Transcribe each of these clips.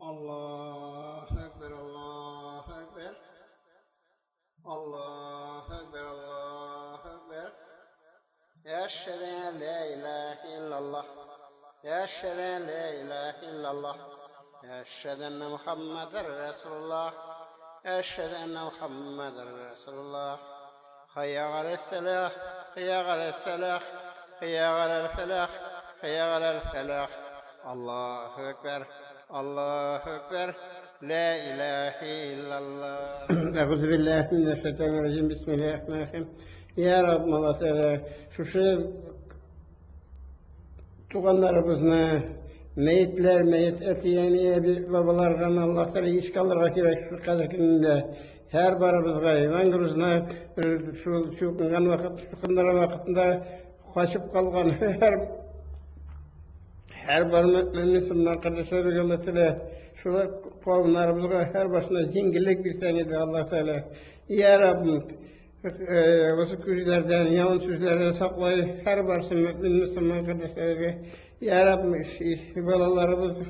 Allahu Ekber, Allahu Ekber. Allahu Ekber, Allahu Ekber. Eşhedü en la ilahe illallah. Eşhedü en la ilahe illallah. Eşhedü enne Muhammeden Resulullah. Eşhedü enne Muhammeden Resulullah. Hayya alel-selah, hayya alel-selah, hayya alel-felah, hayya alel-felah. Allahu Ekber, Allahu Ekber. La ilahe illallah. Euzu billahi mineşşeytanirracim. Bismillahirrahmanirrahim. Ya Rabbim Allah Teala шушы туганнарыбызны, мәетләр, мәет әти, әни, әби, бабаларга Аллаһ Тәгалә искә алырга кирәк шул кадер көнендә. Һәр барыбызга Иван Грозный шул чукынган вакыт, чукындырган вакытында качып калган һәр бар мөэмин кардәшләргә Аллаһ Тәгалә шул кавымнарыбызга һәр башына җиңеллек бирсәң иде Аллаһ Тәгалә. Я Раббым, Осы күзләрдән, яман сүзләрдән саклай һәр барсын мөэмин мөселман кардәшләргә. Я Раббым, балаларыбыз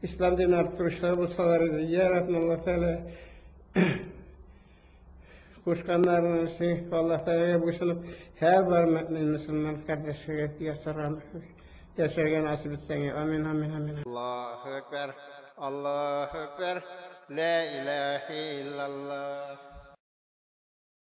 ислам динен арттыручылар булсалар иде. Я Раббым, Аллаһ Тәгалә кушканнарын Аллаһ Тәгаләгә буйсынып, һәр бар мөэмин мөселман кардәшләргә ясарган яшәргә насыйп итсәң. Амин, амин, амин. Аллаһу Акбар, Аллаһу Акбар, ла илаһа иллаллаһ.